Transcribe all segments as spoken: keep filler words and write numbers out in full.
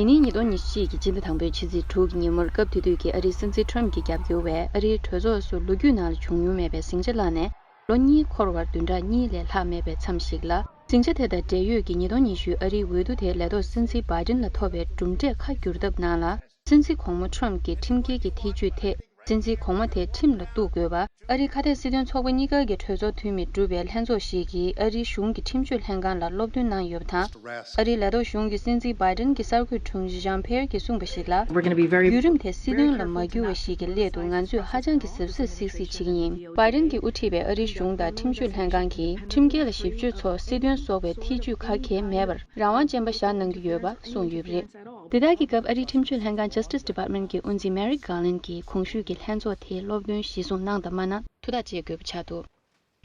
དེ་ནི་ཉིས་སྟོང་ཉི་ཤུ་གཅིག་གི་སྤྱི་ཟླ་དང་པོའི་ཕྱི་ཚེས་དྲུག་གི་ཉིན་མོར་སྐབས་དེ་དུས་ཀྱི་ཨ་རིའི་སྲིད་འཛིན་ཁྲོམ་གྱིས་རྒྱབ་སྐྱོར་བས་ཨ་རིའི་གྲོས་ཚོགས་སུ་ལོ་རྒྱུས་ནང་ལ་བྱུང་མྱོང་མེད་པའི་ཟིང་ཆ་བསླངས་ནས་ལོ་གཉིས་འཁོར་བར་བདུན་ཕྲག་གཉིས་ལས་ལྷག་མེད་པའི་མཚམས་ཤིག་ལ། ཟིང་ཆ་དེ་དང་འབྲེལ་ཡོད་ཀྱི་ཉིས་སྟོང་ཉི་ཤུ་ཨ་རིའི་འོས་བསྡུ་དེའི་ལས་ཐོག་སྲིད་འཛིན་བྷའི་ཌེན་ལ་ཐོབ་པའི་གྲུབ་འབྲས་ཁ་བསྒྱུར་ཐབས་ནང་ལ། སྲིད་འཛིན་གོང་མ་ཁྲོམ་གྱི་ཁྲིམས་འགལ་གྱི་ཐེ་བྱུས་ཐད། སྲིད་འཛིན་གོང་མ་དེ་ཁྲིམས་ལ་གཏུག་དགོས་པ། ཨ་རིའི་ཁ་གཏད་སྲིད་དོན་ཚོགས་པ་གཉིས་ཀ་གི་གྲོས་ཚོགས་འཐུས་མི་གྲུབ་པའི་ལྷན་ཚོགས་ཤིག་གིས་ཨ་རིའི་གཞུང་གི་ཁྲིམས་གཅོད་ལྷན་ཁང་ལ་སློབ་སྟོན་གནང་ཡོད་པ་དང་། ཨ་རིའི་ལས་ཐོག་གཞུང་གི་སྲིད་འཛིན་བྷའི་ཌེན་གྱི་གསར་འགོད་དྲུང་ཆེ་ཇམ་ཕེར་གྱིས་གསུངས་པ་ཞིག་ལ། བརྒྱུད་རིམ་དེ་སྲིད་དོན་ལ་མ་འགྱུར་བ་ཞིག་གི་སླད་དུ་ང་ཚོས་ཧ་ཅང་གི་གཟབ་གཟབ་གཟིགས་གཟིགས་བྱེད་ཀྱི་ཡིན། བྷའི་ཌེན་གྱིས་དབུ་ཁྲིད་པའི་ཨ་རིའི་གཞུང་དང་ཁྲིམས་གཅོད་ལྷན་ཁང་གིས་ཁྲིམས་འགལ་ལ་ཞིབ་དཔྱོད་ཚོར་སྲིད་དོན་སོགས་པའི་ཐེ་བྱུས་ག་གེ་མེད་པར་རང་དབང་ཅན་པ་བཞག་གནང་གི་ཡོད་པ་གསུངས་ཡོད་པ་རེད། དེ་དག་གི་སྐབས་ཨ་རིའི་ཁྲིམས་གཅོད་ལྷན་ཁང་Justice Department གྱི་དབུ་འཛིན་Merrick Garland གྱིས་གོང་ཞུས་ཀྱི་ལྷན་ཚོགས་དེའི་སློབ་སྟོན་གཞིར་བཟུང་གནང་དང་མ་གནང་ཐུགས་ཐག་བཅད་དགོས་པ་ཆགས་འདུག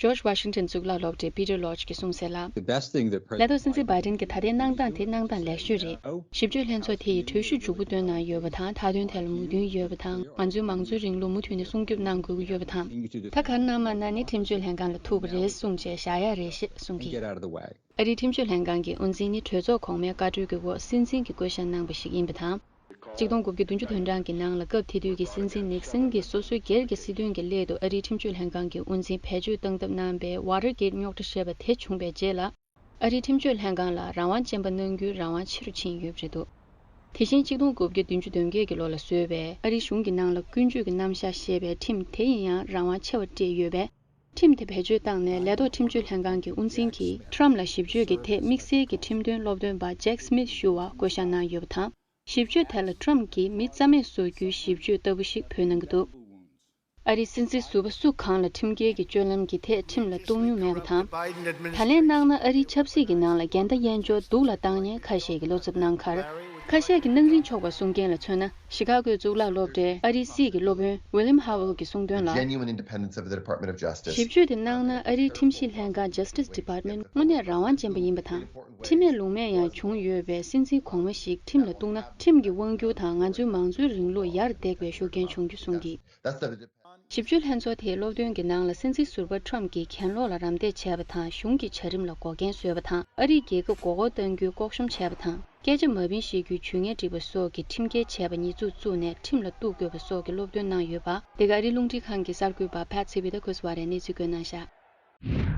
George Washington གཙུག་ལག་སློབ་གྲྭའི་Peter Lorch གྱིས་གསུངས་གསལ་ལ། The best thing that ལས་ཐོག་སྲིད་འཛིན་བྷའི་ཌེན་གྱི་ད་ལྟའི་གནང་སྟངས་དེ་གནང་སྟངས་ལེགས་ཤོས་རེད། ཞིབ་དཔྱོད་ལྷན་ཚོགས་དེ་ཡིས་གྲོས་གཞི་མཇུག་པོ་བཏོན་གནང་ཡོད་པ་དང་། མཐའ་དོན་ཐད་ལ་མོས་མཐུན་ཡོད་པ་དང་། ང་ཚོའི་མང་གཙོའི་རིང་ལུགས་མུ་མཐུད་ནས་སྲུང་སྐྱོབ་གནང་དགོས་ཀྱི་ཡོད་པ་དང་། ད་ག་རེ་གནང་མ་གནང་ནི་ཁྲིམས་གཅོད་ལྷན་ཁང་ལ་ཐུག་པ་རེད་གསུངས་བྱས་བཞག་ཡག་རེད་ཞེས་གསུངས་ཀྱིས། ཨ་རིའི་ཁྲིམས་གཅོད་ལྷན་ཁང་གི་དབུ་འཛིན་ནི་གྲོས་ཚོགས་གོང་མའི་བཀའ་འཁྲོལ་གྱི་འོག་སྲིད་འཛིན་གྱི་བསྐོ་བཞག་གནང་བ་ཞིག་ཡིན་པ་དང་། གཅིག་སྟོང་དགུ་བརྒྱ་བདུན་ཅུ་དོན་གྲངས་ཀྱི་ནང་ལ་སྐབས་དེ་དུས་ཀྱི་སྲིད་འཛིན་ནིག་སན་གྱིས་སོ་སོའི་སྒེར་གྱི་སྲིད་དོན་གྱི་སླད་དུ་ཨ་རིའི་ཁྲིམས་གཅོད་ལྷན་ཁང་གི་དབུ་འཛིན་བེད་སྤྱོད་བཏང་ཐབས་གནང་པའི་Watergate རྙོག་དྲ་ཞེས་པ་དེ་བྱུང་བའི་རྗེས་ལ། ཨ་རིའི་ཁྲིམས་གཅོད་ལྷན་ཁང་ལ་རང་དབང་ཅན་པ་གནང་རྒྱུའི་རང་དབང་ཆེ་རུ་ཕྱིན་ཡོད་པ་རེད་འདུག་དེ་བཞིན་གཅིག་སྟོང་དགུ་བརྒྱ་བདུན་ཅུ་དོན་བརྒྱད་ཀྱི་ལོ་ལ་བཟོས་པའི་ཨ་རིའི་གཞུང་གི་ནང་ལ་ཀུན་སྤྱོད་ཀྱི་རྣམ་གཞག་ཞེས་པའི་ཁྲིམས་དེ་ཡིན་ཡང་རང་དབང་ཆེ་བ་སྤྲད་ཡོད་པས། ཁྲིམས་དེ་བེད་སྤྱོད་བཏང་ནས་ལས་ཐོག་ཁྲིམས་གཅོད་ལྷན་ཁང་གི་དབུ་འཛིན་གྱིས་ཁྲོམ་ལ་ཞིབ་དཔྱོད་ཀྱི་ཐད་དམིགས་བསལ་གྱི་ཁྲིམས་དོན་སློབ་སྟོན་པ་Jack Smith ཞུ་བ་བསྐོ་བཞག་གནང་ཡོད་པ་དང་། ཞིབ་དཔྱོད་དེ་ལ་ཁྲོམ་གྱིས་མི་རྩ་མེད་བཟོ་རྒྱུའི་ཞིབ་དཔྱོད་ལྟ་བུ་ཞིག་ཕུལ་གནང་གི་འདུག་ཨ་རིའི་སྲིད་འཛིན་ཟུར་པ་སུ་གང་ལ་ཁྲིམས་འགལ་གྱི་སྤྱོད་ལམ་གྱི་ཐད་ཁྲིམས་ལ་གཏུག་མྱོང་མེད་པ་དང་། ད་ལན་གནང་ན་ཨ་རིའི་ཆབ་སྲིད་ཀྱི་ནང་ལ་འགལ་ཟླ་དབྱེན་སྦྱོར་སྡུག་ལ་བཏང་མཁན་ཁ་ཤས་ཀྱིས་བློ་འཚབ་གནང་ཁར། ཁ་ཤས་ཀྱིས་གནང་རིན་ཆོག་པར་གསུང་མཁན་ལ་མཚོན་ན། ཤི་ཁ་གོའི་གཙུག་ལག་སློབ་གྲྭའི་ཨ་རིའི་སྲིད་ཀྱི་སློབ་དཔོན་William Howell གྱིས་གསུངས་དོན་ལ། Genuine independence of the Department of Justice. ཞིབ་དཔྱོད་དེ་གནང་ན་ཨ་རིའི་ཁྲིམས་ཞིབ་ལྷན་ཁང་Justice Department དངོས་གནས་རང་དབང་ཅན་པ་ཡིན་པ་དང་། ཁྲིམས་མེད་ལུགས་མེད་ཡང་བྱུང་ཡོད་པའི་སྲིད་འཛིན་གོང་མ་ཞིག་ཁྲིམས་ལ་གཏུག་ན། ཁྲིམས་ཀྱི་དབང་སྒྱུར་དང་ང་ཚོའི་མང་གཙོའི་རིང་ལུགས་ཡར་འདེགས་པའི་ཤུགས་རྐྱེན་བྱུང་རྒྱུ་གསུངས་ཀྱིས། That's the ཞིབ་དཔྱོད་ལྷན་ཚོགས་དེའི་སློབ་སྟོན་གྱི་ནང་ལ་སྲིད་འཛིན་ཟུར་པ་ཁྲོམ་གྱིས་གྱེན་ལོག་ལ་རམ་འདེགས་བྱས་པ་དང་། གཞུང་གི་བྱ་རིམ་ལ་འགོག་རྐྱེན་བཟོས་པ་དང་། ཨ་རིའི་རྒྱལ་ཁབ་མགོ་སྐོར་གཏང་རྒྱུའི་ལྐོག་ཤོམ་བྱས་པ་དང་། སྐད་ཆ་མ་བིན་ཤེས་རྒྱུའི་ཇུས་ངན་བསྒྲིགས་པ་སོགས་ཀྱི་ཁྲིམས་འགལ་བྱས་པ་ཉེས་འཛུགས་བཙུགས་ནས་ཁྲིམས་ལ་གཏུག་དགོས་པ་སོགས་ཀྱི་སློབ་སྟོན་གནང་ཡོད་པ། འདི་ག་ཨ་རིའི་རླུང་འཕྲིན་ཁང་གི་གསར་འགོད་པ་Patsy Widakuswara གནས་ཚུལ་བཀོད་གནང་བཞག